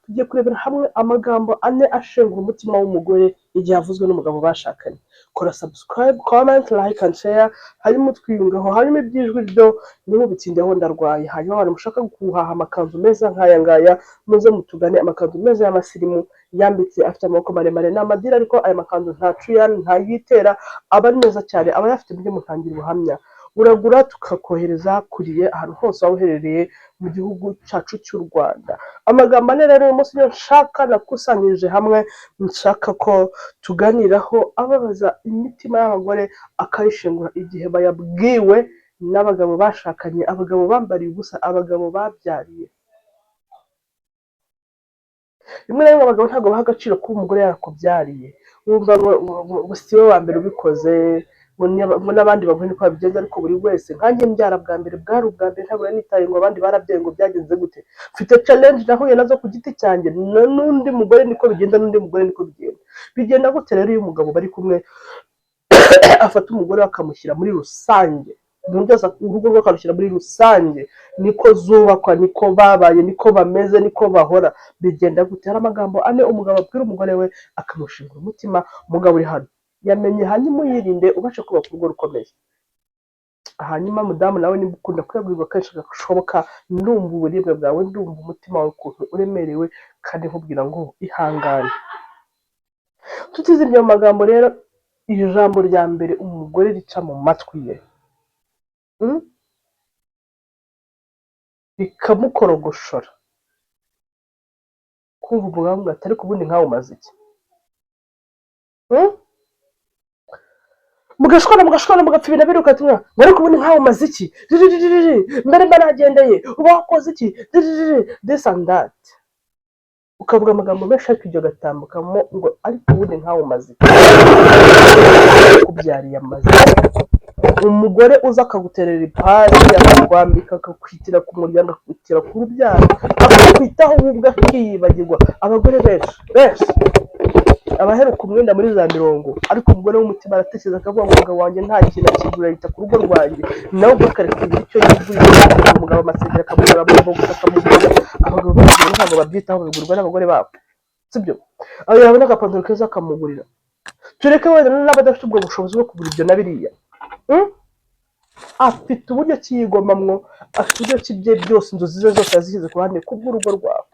Tugiye kurebera hamwe amagambo ane ashengura umutima w'umugore igihe avuzwe n'umugabo bashakanye. Kora subscribe, comment, like and share, hanyuma utwiyungeho. Hanyuma iby'ijwi ryo ntimubitsindeho, ndarwaye. Hanyuma abantu mushaka guhaha amakanzu meza nk'aya ngaya, muze mutugane. Amakanzu meza y'amasirimu yambitse, afite amaboko maremare, ni amadiri, ariko aya makanzu ntacuya, ntayitera, aba ari meza cyane. Abayafite mujye mutangira ubuhamya. Uragura tukakohereza kuriye ahantu hose waba uherereye mu gihugu cyacu cy'u Rwanda. Amagambo ane rero uyu munsi niyo nshaka, nakusanyirije hamwe, nshaka ko tuganiraho, ababaza imitima y'abagore akayishengura igihe bayabwiwe n'abagabo bashakanye, abagabo bambariye ubusa, abagabo babyariye. Rimwe na rimwe abagabo ntabwo baha agaciro kuba umugore yarakubyariye. Wumva ngo si we wa mbere ubikoze, ngo n'abandi bagore niko babigenza. Ariko buri wese, nkanjye mbyara bwa mbere, bwari ubwa mbere, ntabwo nari nitaye ngo abandi barabyaye, ngo byagenze gute. Mfite challenge nahuye nazo ku giti cyanjye, n'undi mugore niko bigenda, n'undi mugore niko bigenda. Bigenda gute rero iyo umugabo bari kumwe afata umugore we akamushyira muri rusange, ibintu byose, urugo rwe akarushyira muri rusange, niko zubakwa, niko babaye, niko bameze, niko bahora? Bigenda gute? Hari amagambo ane umugabo abwira umugore we akamushingura umutima. Umugabo uri hano yamenye, hanyuma uyirinde, ubashe kubaka urugo rukomeye. Hanyuma mudamu nawe, niba ukunda kuyabwirwa kenshi gashoboka, ndumva uburibwe bwawe, ndumva umutima wawe ukuntu uremerewe, kandi nkubwira ngo ihangane. Tutizimye mu magambo rero, iri jambo rya mbere umugore rica mu matwi ye, Rikamukorogoshora kumva umugabo ati: "Ariko ubundi nkawe umaze iki?" Mugashwana, mugashwana, mugapfa ibintu biruka tumwe ngo: "Ariko ubundi nkawe umaze iki? Riririririri, mbere mba nagendeye, uba wakoze iki? Ririririr, this and that." Ukavuga amagambo menshi, ariko ibyo gatambukamo ngo: "Ariko ubundi nkawe umaze iki? Kubyariye amaze." Umugore uza akaguterera ipasi, akakwambika, akakwitira ku muryango, akakwitira ku rubyaro, akakwitaho, wowe ubwe akiyibagirwa. Abagore benshi benshi abaheruka umwenda muri za mirongo, ariko umugore w'umutima aratekereza akavuga ngo: "Umugabo wanjye nta kintu akigura, yita ku rugo rwanjye." Nawe ubwe akareka kugira icyo yigurira, akagurira umugabo amasengeri, akamugura bombo gusa, akamugurira. Abagabo benshi ntabwo babyitaho, babigurirwa n'abagore babo, sibyo? Aho yabona agapantaro keza akamugurira. Tureke wenda n'abadafite ubwo bushobozi bwo kugura ibyo na biriya, Afite uburyo ki yigomamwo, afite uburyo ki bye byose, inzozi ze zose yazishyize ku ruhande kubw'urugo rwawe,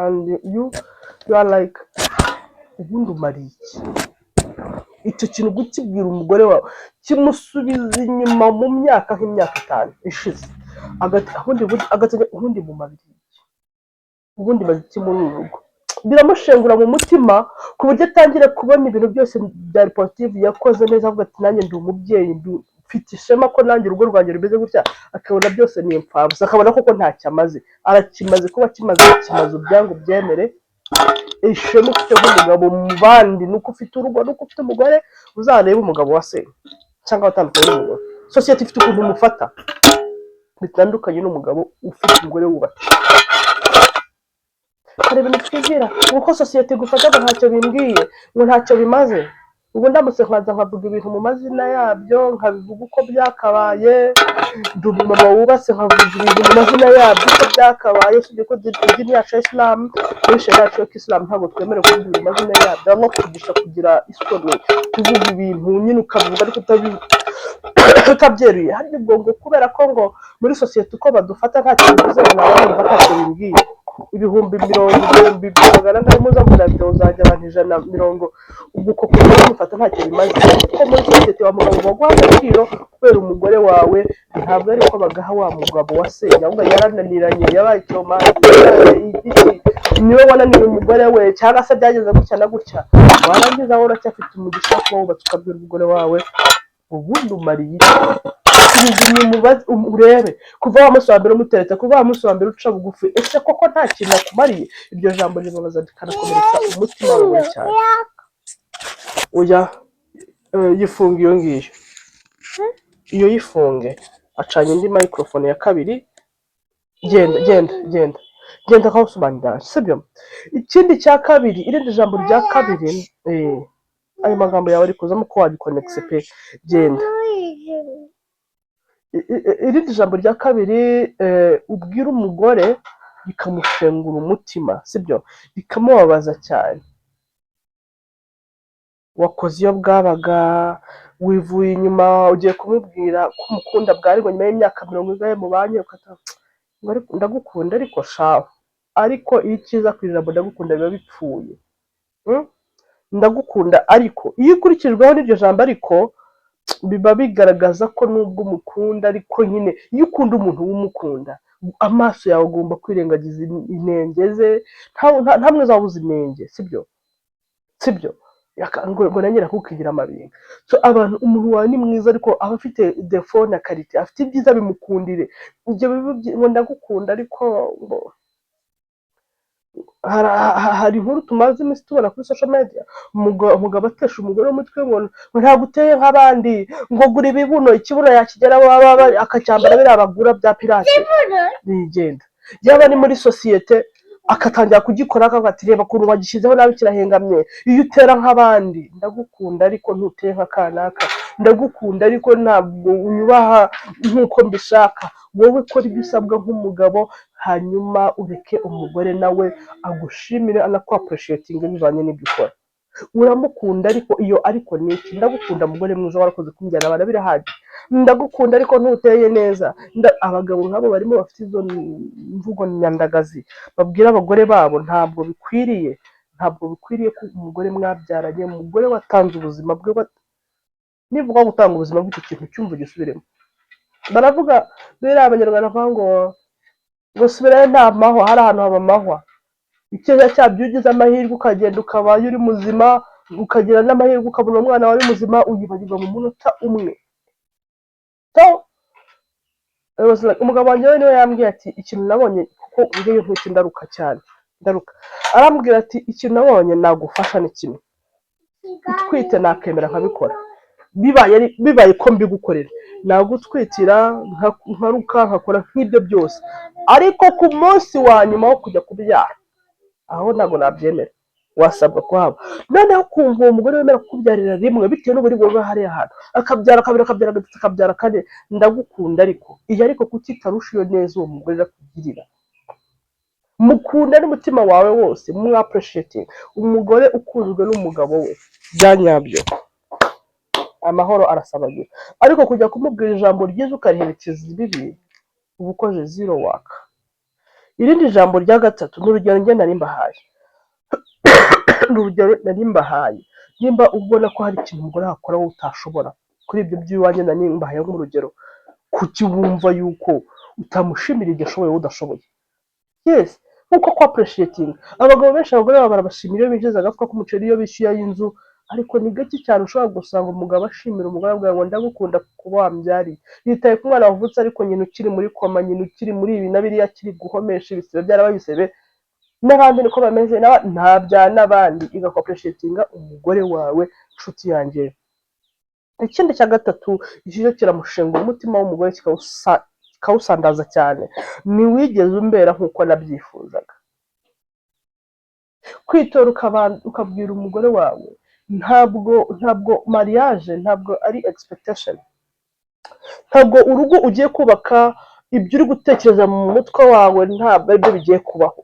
and you are like: "Ubundi umariye iki?" Icyo kintu kukibwira umugore wawe kimusubiza inyuma mu myaka, nk'imyaka 5 ishize. Ubundi ubundi mumariye iki? Ubundi maze iki muri uru rugo? Biramushengura mu mutima ku buryo atangira kubona ibintu byose bya positive yakoze neza, avuga ati: "Nanjye ndi umubyeyi, mfite ishema ko nanjye urugo rwanjye rumeze gutya." Akabona byose ni imfabusa, akabona koko ntacyo amaze. Arakimaze kuba kimaze, kimaze ubyangu byemere. Ishema ufite nk'umugabo mu bandi ni uko ufite urugo, ni uko ufite umugore. Uzarebe umugabo wa se cyangwa watandukanye n'umugore, sosiyete ifite ukuntu imufata bitandukanye n'umugabo ufite umugore wubatse. Hari ibintu twibwira ngo uko sosiyete igufata ngo ntacyo bimbwiye, ngo ntacyo bimaze. Ubu ndamutse nkaza nkavuga ibintu mu mazina yabyo, nkabivuga uko byakabaye, ndi umumama wubatse, nkavuga ibintu mu mazina yabyo uko byakabaye, usibye ko idini yacu ya Isilamu, muri sharia yacu ya Isilamu, ntabwo twemerewe kuvuga ibintu mu mazina yabyo. Bamwe kwigisha kugira isoni, kuvuga ibintu nyine ukabivuga ariko utabyeruye. Harya ubwo ngo kubera ko ngo muri sosiyete uko badufata nta kintu bivuze, ngo naba numva ntacyo bimbwiye. Ibihumbi 20, ibihumbi 400 muza muri video zanjye, abantu 120, ubwo uko kugenda mufata ntacyo bimaze, kuko muri sosiyete wa mugabo baguha agaciro kubera umugore wawe, ntabwo ari ko bagaha wa mugabo wasenye, ahubwo yarananiranye, yabaye icyomanzi, yabaye iki, niwe wananiye umugore we, cyangwa se byageze gutya na gutya. Warangiza wowe uracyafite umugisha wo kuba wubatse, ukabwira umugore wawe: "Ubundi umariye iki?" Subiza inyuma urebe kuva wa munsi wa mbere umuteretse, kuva wa munsi wa mbere uca bugufi, ese koko nta kintu akumariye? Iryo jambo ribabaza, rikanakomeretsa umutima wawe cyane. Oya, yifunge iyo ngiyo, iyo yifunge. Acanye indi microphone ya kabiri. Genda, genda, genda, genda akawusobanurira, sibyo? Ikindi cya kabiri, irindi jambo rya kabiri, ayo magambo yawe ari kuzamo ko wagikonegise pe. Genda. Irindi jambo rya kabiri ubwira umugore rikamushengura umutima, sibyo, rikamubabaza cyane: wakoze iyo bwabaga, wivuye inyuma, ugiye kumubwira ko umukunda bwa ariko nyuma y'imyaka 40 mubanye, ngo ariko ndagukunda, ariko shahu, ariko iyo ikiza ku ijambo ndagukunda biba bipfuye. Ndagukunda ariko, iyo ukurikijweho n'iryo jambo ariko, biba bigaragaza ko nubwo umukunda ariko nyine, iyo ukunda umuntu w'umukunda, amaso yawe agomba kwirengagiza inenge ze. Nta mwiza wabuze inenge, sibyo? Sibyo? Ngo na nyina kukigira amabinga. So abantu, umuntu wawe ni mwiza, ariko aba afite défaut na qualité, afite ibyiza, bimukundire. Ibyo biba ngo ndagukunda ariko, ngo hari inkuru tumaze iminsi tubona kuri social media, umugabo atesha umugore w'umutwe ngo ntabwo uteye nk'abandi, ngo gura ibibuno, ikibuno yakigeraho akacyambara, biriya bagura bya pirate bigenda, yaba ari muri sosiyete akatangira kugikora, akavuga ati: "Reba ukuntu wagishyizeho nabi, kirahengamye, iyo utera nk'abandi." Ndagukunda ariko ntuteye nka kanaka, ndagukunda ariko ntabwo unyubaha nk'uko mbishaka. Wowe kora ibyo usabwa nk'umugabo, hanyuma ureke umugore nawe agushimire, anakwappreciatinge bivanye n'ibyo ukora. Uramukunda ariko, iyo ariko ni iki? Ndagukunda mugore mwiza, warakoze kumbyara abana, birahagije. Ndagukunda ariko ntuteye neza. Abagabo nk'abo barimo bafite izo mvugo nyandagazi babwira abagore babo, ntabwo bikwiriye, ntabwo bikwiriye ko umugore mwabyaranye, umugore watanze ubuzima bwe, nivuga gutanga ubuzima bw'icyo kintu cyumva gisubiremo. Baravuga biriya Abanyarwanda bavuga ngo subirayo nta mahwa, hari ahantu haba amahwa. Icyiza cyabyo, iyo ugize amahirwe ukagenda ukabayo uri muzima, ukagira n'amahirwe ukabona umwana wawe muzima, uyibagirwa mu munota umwe. So it was like, umugabo wanjye we niwe yambwiye ati: "Ikintu nabonye," kuko njyewe ntwite ndaruka cyane, ndaruka, arambwira ati: "Ikintu nabonye nagufasha ni kimwe, utwite nakemera nkabikora, bibaye ko mbigukorera, nagutwitira, nkaruka, nkakora nk'ibyo byose, ariko ku munsi wa nyuma wo kujya kubyara aho ntabwo nabyemera, wasabwa kuhaba." Noneho ukumva uwo mugore wemera kukubyarira rimwe bitewe n'uburibwe buba hariya hantu, akabyara kabiri, akabyara gatatu, akabyara kane. Ndagukunda ariko, iyo ariko kuki itarusha iyo neza uwo mugore akugirira? Mukunda n'umutima wawe wose, mwappreciating. Umugore ukunzwe n'umugabo we bya nyabyo, amahoro arasabagira. Ariko kujya kumubwira ijambo ryiza ukariherekeza ibibi, uba ukoze zero work. Irindi jambo rya gatatu ni urugero njye nari mbahaye, ni urugero nari mbahaye. Nimba ubona ko hari ikintu umugore akora wowe utashobora, kuri ibyo by'iwanjye nari mbahaye nk'urugero, kuki wumva yuko utamushimira ibyo ashoboye wowe udashoboye? Yes, nkuko kwa appreciating, abagabo benshi abagore babo barabashimira iyo binjiza agafuka k'umuceri, iyo bishyuye ay'inzu, ariko ni gake cyane ushobora gusanga umugabo ashimira umugore avuga ngo ndagukunda kuba wambyariye, yitaye ku mwana wavutse, ariko nyina ukiri muri koma, nyina ukiri muri ibi na biriya, akiri guhomesha ibisebe, byarabaye ibisebe. N'abandi niko bameze, nta bya n'abandi. Iga appreciatinga umugore wawe, nshuti yanjye. Ikindi cya gatatu, iki cyo kiramushengura umutima w'umugore, kikawusandaza cyane: ntiwigeze umbera nk'uko nabyifuzaga. Kwitora ukabwira umugore wawe, ntabwo mariage ntabwo ari expectation, ntabwo urugo ugiye kubaka ibyo uri gutekereza mu mutwe wawe ntabwo aribyo bigiye kubaho.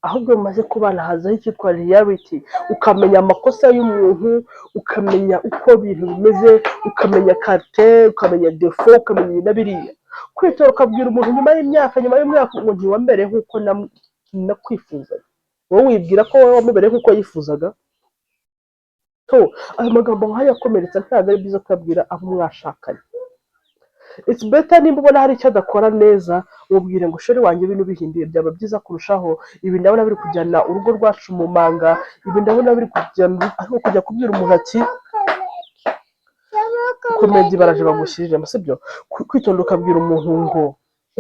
Ahubwo mumaze kubana hazaho icyitwa reality, ukamenya amakosa y'umuntu, ukamenya uko ibintu bimeze, ukamenya qualité, ukamenya défaut, ukamenya ibi na biriya. Kwitora ukabwira umuntu nyuma y'imyaka, nyuma y'umwaka ngo ntiwambereye nk'uko nakwifuzaga, wowe wibwira ko wowe wamubereye nk'uko yifuzaga. So ayo magambo nk'ayo akomeretsa ntabwo ari byiza kuyabwira abo mwashakanye. It's better nimba ubona hari icyo adakora neza, mubwire ngo: "Chéri wanjye, ibintu bihinduye byaba byiza kurushaho, ibi ndabona biri kujyana urugo rwacu mu manga, ibi ndabona biri kujyana." Ariko kujya kubwira umuntu ati comedy baraje bagushyiriremo, sibyo? Kwitonda ukabwira umuntu ngo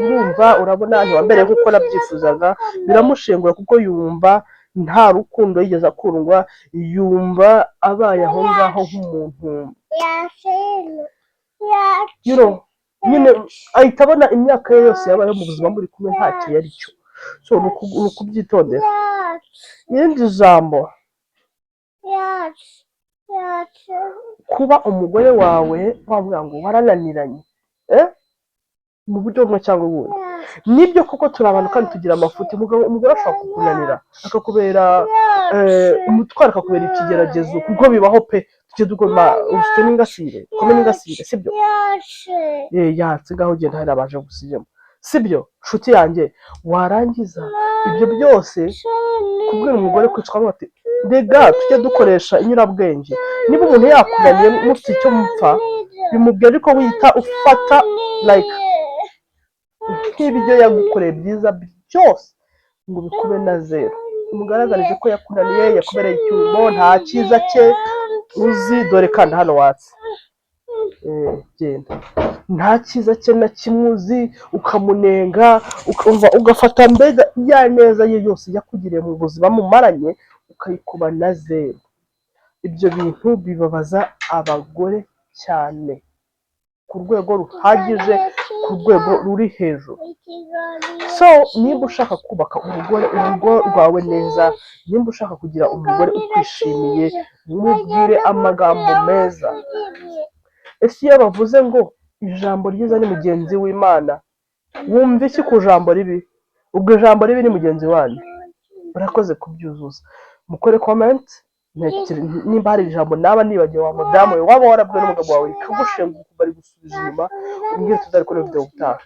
urumva, urabona ntiwambereye nk'uko nabyifuzaga, biramushengura, kuko yumva nta rukundo yigeze akundwa, yumva abaye aho ngaho nk'umuntu nyine ahita abona imyaka ye yose yabayeho mu buzima muri kumwe ntacyo yari cyo. So ni ukubyitondera. Irindi jambo, kuba umugore wawe wavuga ngo warananiranye. Eh? Mu buryo bumwe cyangwa ubundi. Nibyo koko, turi abantu kandi tugira amafuti. Umugore ashobora kukunanira, akakubera umutwaro, akakubera ikigeragezo, kuko bibaho pe. Tujye dukoma urusyo n'ingasire, kome n'ingasire, sibyo? Yatse, ngaho ugenda, hari abaje gusijemo, sibyo, nshuti yanjye? Warangiza ibyo byose, kubwira umugore kwicwa ati rega tujye dukoresha inyurabwenge. Niba umuntu yakunaniye, mufite icyo mupfa, bimubwira, ariko wita ufata like nk'ibyo yagukoreye byiza byose ngo bikube na zero. Umugaragarize ko yakunaniye, yakubereye icyuho, nta cyiza cye uzi. Dore kandi hano watse. Genda, nta cyiza cye na kimwe uzi, ukamunenga, ukumva ugafata mbega ya neza ye yose yakugiriye mu buzima mumaranye, ukayikuba na zero. Ibyo bintu bibabaza abagore cyane ku rwego ruhagije, ku rwego ruri hejuru. So nimba ushaka kubaka urugo rwawe neza, nimba ushaka kugira umugore ukwishimiye, mubwire amagambo meza. Ese iyo bavuze ngo ijambo ryiza ni mugenzi w'Imana, wumva iki ku jambo ribi? Ubwo ijambo ribi ni mugenzi wanyu. Murakoze kubyuzuza, mukore comment. Nimba hari ijambo naba nibagiwe, wa mudamu we, waba warabwiwe n'umugabo wawe rikagushenguka, bari gusubiza inyuma, umbwire, tuzarikora video ubutaha.